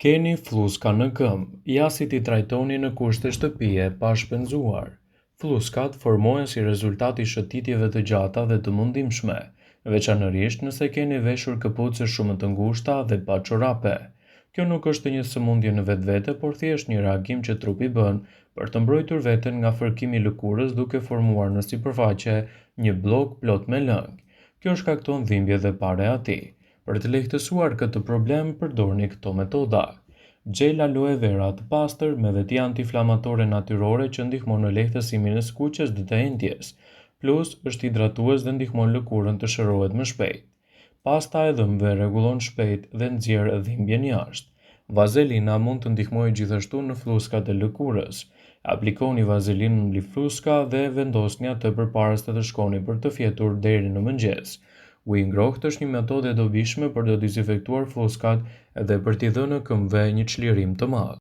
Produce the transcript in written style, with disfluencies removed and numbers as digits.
Keni flluska në këmbë, ja si t'i trajtoni në kushte shtëpie pa shpenzuar. Flluskat formohen si rezultat i shëtitjeve të gjata dhe të mundimshme, veçanërisht nëse keni veshur këpucë shumë të ngushta dhe pa çorape. Kjo nuk është një sëmundje në vetvete, por thjesht një reagim që trupi bën për të mbrojtur veten nga fërkimi i lëkurës duke formuar në sipërfaqe një bllok plot me lëng. Kjo shkakton dhimbje dhe parehati. Për të lehtësuar këtë problem, përdorni këto metoda. Xhel aloe vera të pastër me veti antiinflamatore natyrore që ndihmon në lehtësimin e skuqjes dhe të enjtjes. Plus, është hidratues dhe ndihmon lëkurën të shërohet më shpejt. Pasta e dhëmbëve rregullon shpejt dhe nxjerr dhimbjen jashtë. Vazelina mund të ndihmojë gjithashtu në flluskat e lëkurës. Aplikoni vazelinën mbi flluska dhe vendosni atë përpara se të shkoni për të fjetur deri në mëngjes. Uji i ngrohtë është një metodë e dobishme për të dezinfektuar flluskat dhe për t'i dhënë këmbëve një çlirim të madh.